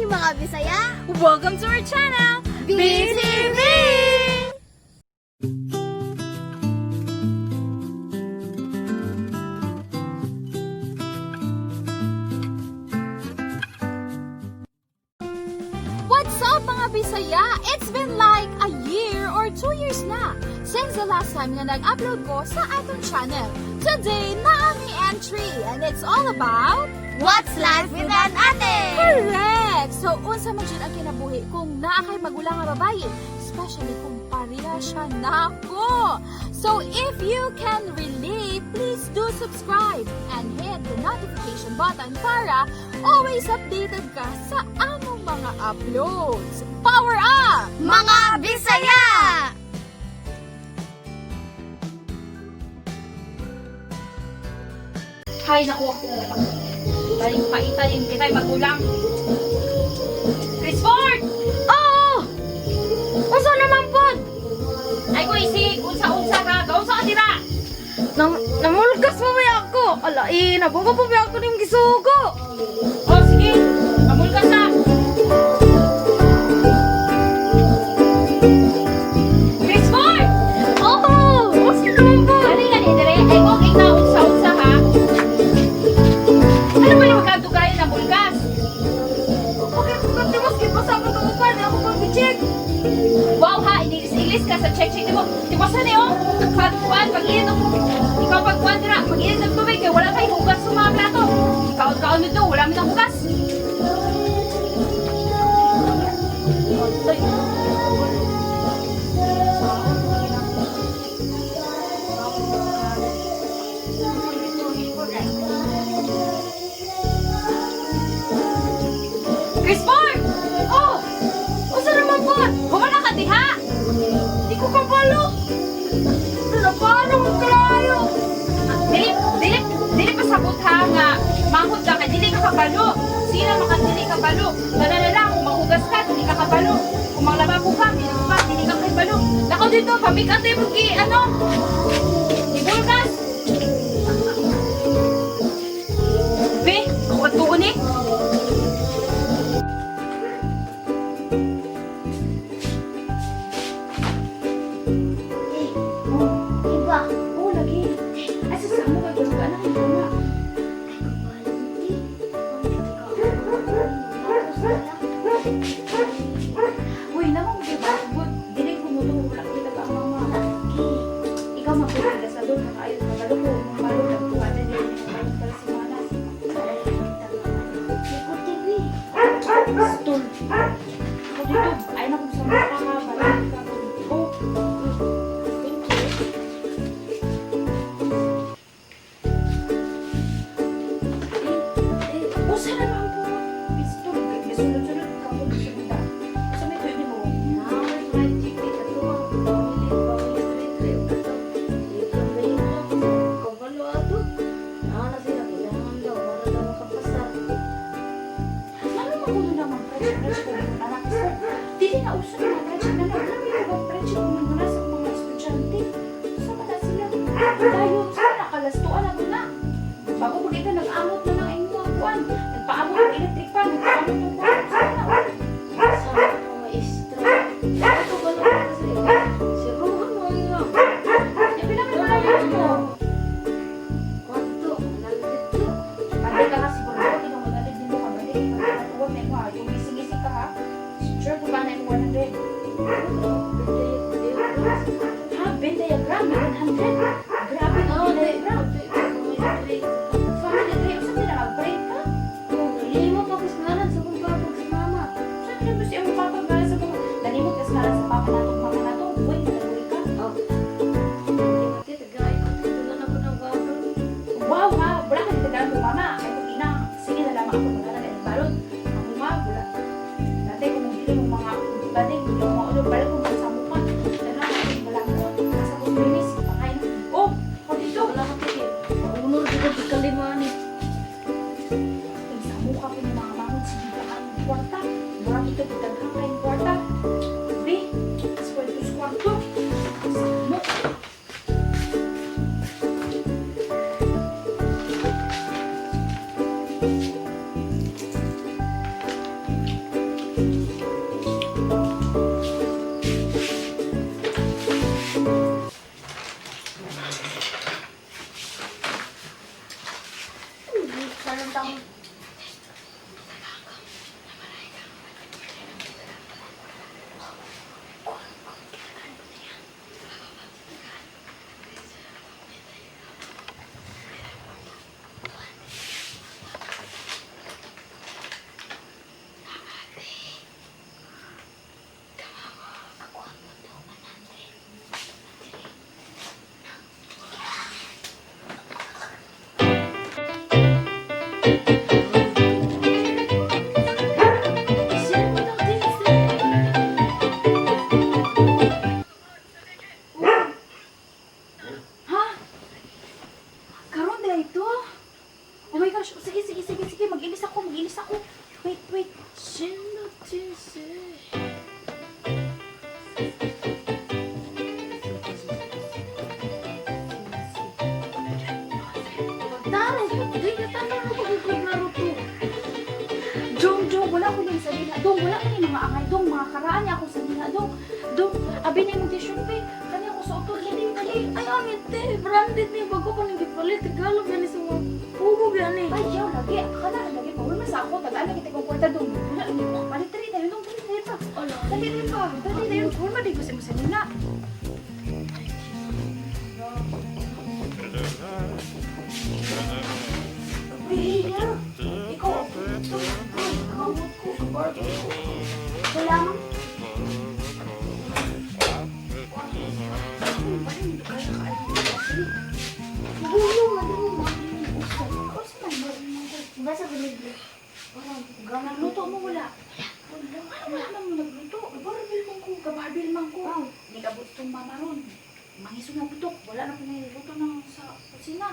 Mga Bisaya! Welcome to our channel, BTV! What's up, mga Bisaya? It's been like a year or 2 years na since the last time nga nag-upload ko sa atong channel. Today, naa mi entry and it's all about What's life with an ate? Correct! So, unsa man jud ang kinabuhi kung naa kay magulang nga babaye, especially kung pareha siya nako. So, if you can relate, please do subscribe and hit the notification button para always updated ka sa among mga uploads. Power up! Mga Bisaya! Hay, naku ako. Baling paitan yung kita'y magulang. Crisford! Oo! Unsa naman pod? Ay ko isig, unsa-unsa ka, gaunsa ka dira! Nam namulgas mo ba ako? Ala, eh, nabugo po ba ako ning gisugo? O sige, pamulgas na! Crisford! Oo! Unsa naman pod? Dali nga ni dire, ay kung ikaw unsa-unsa ha? Ano ba yung magkadugayan na mulgas? Okay, kung tiwas gipasa ko tong upan, ako pang gi-check. Wow ha, inilis-ilis ka sa check-check mo. Tiwasan eh oh, pagkuan, pag-init og ikaw pagkuan dira, pag-init og tubig kay wala kay hugas sa mga plato. Ikaw-kaon nito, wala man ang hugas. Crispor! Oh! Unsa naman pod? Humana ka diha! Di ko kabalo. Ano paano mo kalayo? Dili, dili, dili pasabot ha nga manghod ka kay dili ka kabalo. Sila makadili kabalo. Tanan na lang kung manghugas ka, dili ka kabalo. Kung manglaba ka, dili ka, dili ka kabalo. Nako dito, pamikat mo gi ano? Ibulgas. Be, kuwat ko ni. Iba. Oh, lagi. Ay, sa mo kay tulog anak ito na. Uy, namo mo ba? Good. Dili ko mo to wala kita ka ang mama. Ikaw magpupila sa doon, nakaayon ka balo ko, mong balo nagtuwa na din yung balo para si Manas. Stol. Ako dito, ay na kung sa mga ka, balo ka. Oh, eh, usa naman po. Pistol, sunod-sunod ka po sa mga. Sa may tuyo mo. Ano magulo naman, French, French ko yung anak ko. Dili na uso yung mga French na lang. Alam mo yung French ko muna sa mga estudyante. Sa na sila. Dayon sa nakalastuan na na. Bago pag ito, nag-amot na ng inyong mga kuwan. Nagpaamot ng electric fan, nagpaamot ng kuwan. Sa na. Yung pinamalayan mo. Pandi ka na siguro. Ikaw magalit din mo kabali. Ikaw na mo. Yung gising-gising ka ha. Sure ko ba na yung 100? Ha? Venn diagram? 100? Grabe ka, Venn diagram. Family tree, usa sila mag-break ka? Saan na mo siya ang papa nga sa mga nalimot ka sa papa nato, mama nato, uy, nalagoy ka. Wow ha, wala ka dito mo mama. Ay kung ina, sige na lamang ako maghanap ng balot. Ang mga wala. Dati kung bili mo mga bading, bili mo mga ulo, balot mo sa mukha. Dala, wala mo. Nasa kusminis, pakain. Oh, ako dito. Sa mukha ko ng mga mangon, sige ka ang kwarta. Murag ito, daghang kayong kwarta. Be, sweldo sa kwarto. Sa mukha. Tara, di ka tanong mo pag-laro to. Dong, dong, wala ko lang sa dina. Dong, wala ka ni mga angay. Dong, mga karaan niya ako sa dina. Dong, dong, abi na imong t-shirt, be. Kani ako sa utol. Dali, dali. Ay, angit te. Branded ni bago pa nang gipalit. Tagalog gani sa mga pugo gani. Ay, yaw, lagi. Kana lagi. Paul man sa ako. Tagaan lagi tayong kwarta, dong. Wala lagi. Palit dali tayo, dong. Dali tayo pa. Dali tayo pa. Dali tayo. Paul man, di ko sa mo sa dina. Uy, ya. Ikaw, ito. Ay, kamot ko. Kabarto ko. Wala man. Gulo, madali mo. Basta binigli. Nagluto mo wala? Wala. Wala man mo nagluto. Kabarbil man ko. Kabarbil man ko. Hindi ka butong mama ron. Mangiso na butok. Wala na po niluluto ng sa kusina.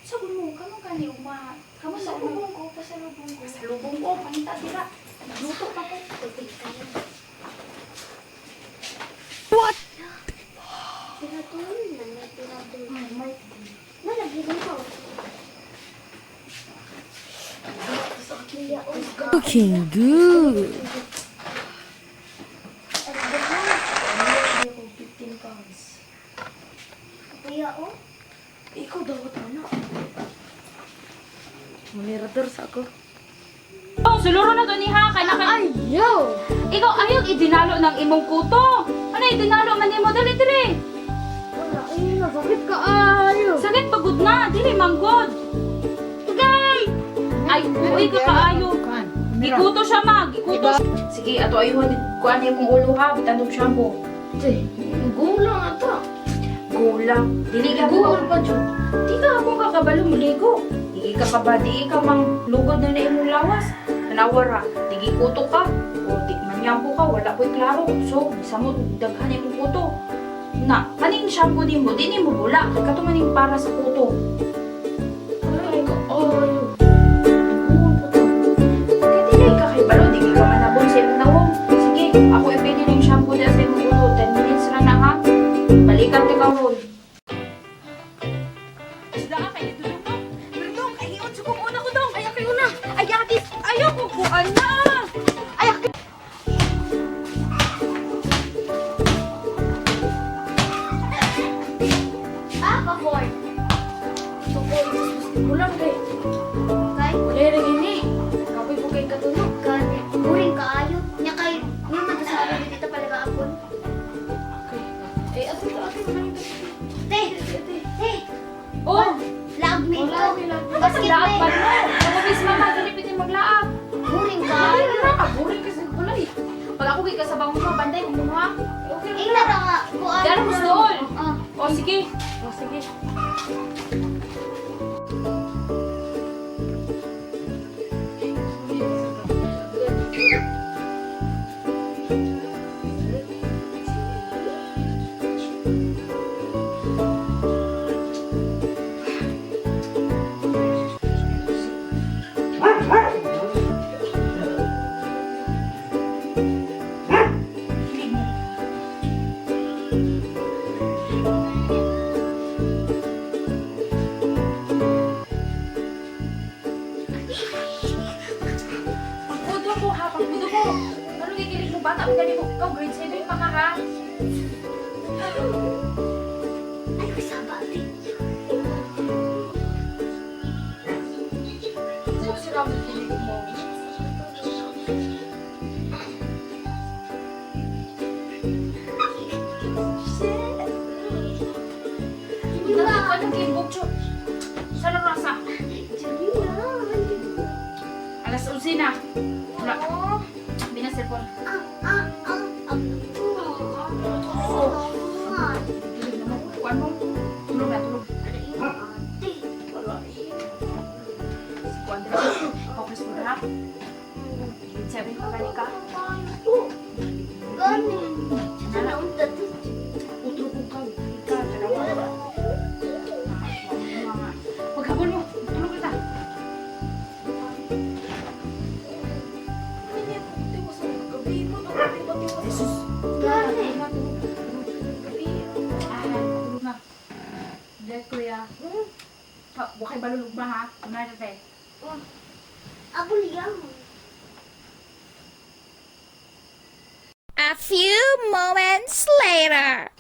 Sagot mo, kamo gani uma. Kamo sa ulo. Pasalubong ko, pasalubong ko. Pasalubong ko, pangita dira. Nagluto pa ko. Tiratulog na, may tiratulog. Nalagyan ko. Looking good. Ako 15 pounds. Kuya, oh. Ikaw dawat mo na. Manirador sa ako. Oh, suluro na to ni ha. Kay na kay. Ayaw! Ikaw ayaw idinalo ng imong kuto. Ano idinalo man nimo dali diri. Wala, ay, nasakit ka ayo. Sakit pagod na, dili manggod. Tagay! Ay, uy ka kaayo. Gikuto siya ma, gikuto. Sige, ato ayuhon kuan imong ulo ha, bitandong shampoo. Te, gulang ata. Gulang. Dili ka Guol pa jud. Di ka akong kakabalo muligo. Di ka kaba, di ka mang lugod na na imong lawas. Tanawara, di gikuto ka. O di manyampo ka, wala ko'y klaro. So, samot daghan imong kuto. Na, kaning shampoo nimo, di nimo bula. Kay kato man ning para sa kuto. Ay, ka ayo. Guol pa to. Kaya dili ka kay balo, di ka manabon sa imong nawong. Sige, ako ipili ng shampoo niya sa imong ulo. 10 minutes na na ha. Balikan ka karon. Sila ka kay dudong mo. Pero dong, ay iod sa una ko dong. Ay ako una. Ay ati, ayaw ko kuan na. Ay ako. Ah, pabor. Gulang kay. Kay, Wala rin ini. Kapoy po kay katunog. gani. Buring kaayo. Nya kay, nya man to sa akin dito pala kaapon. Okay. Eh, ate, ate, ate, Te, ate. te, Oh, lag me Wala, ikaw. may lag. Basket laap me. pa mo. Kapabis mama, dili pwede maglaap. Buring Ay, kaayo. wala ka, boring kasi kulay. Pag ako kay kasabang mo, banday mo ha. Okay Ay, lang. nara nga. Kuan. Dara mo doon. Ah. O sige. Oh, sige. Pagkudo ko ha, pagkudo ko. Ano gikilig mo bata? Ang dali mo. Ikaw, grade 7 pa ka ha. Ay, kasaba, te. So, sira mo kilig mo. Hindi ba? Anong kimbok, Chu? Sa rasa? Alas 11 na. Wala. Oh. Hindi na cellphone. Ah, ah, ah, ah. Ah. Tulog na mo. Kuan mo. Tulog na, tulog. Ate. Si Kuan dira. Focus mo na. Grade 7 pa gani ka. Gani. Sa naunta to. Utro ko ka. Ka, dalawa. Paghabol mo. Tulog kita. Hindi ko sa gabi. Wa kay balulog ba ha? Una na te. Oh. Ako liyang. A few moments later.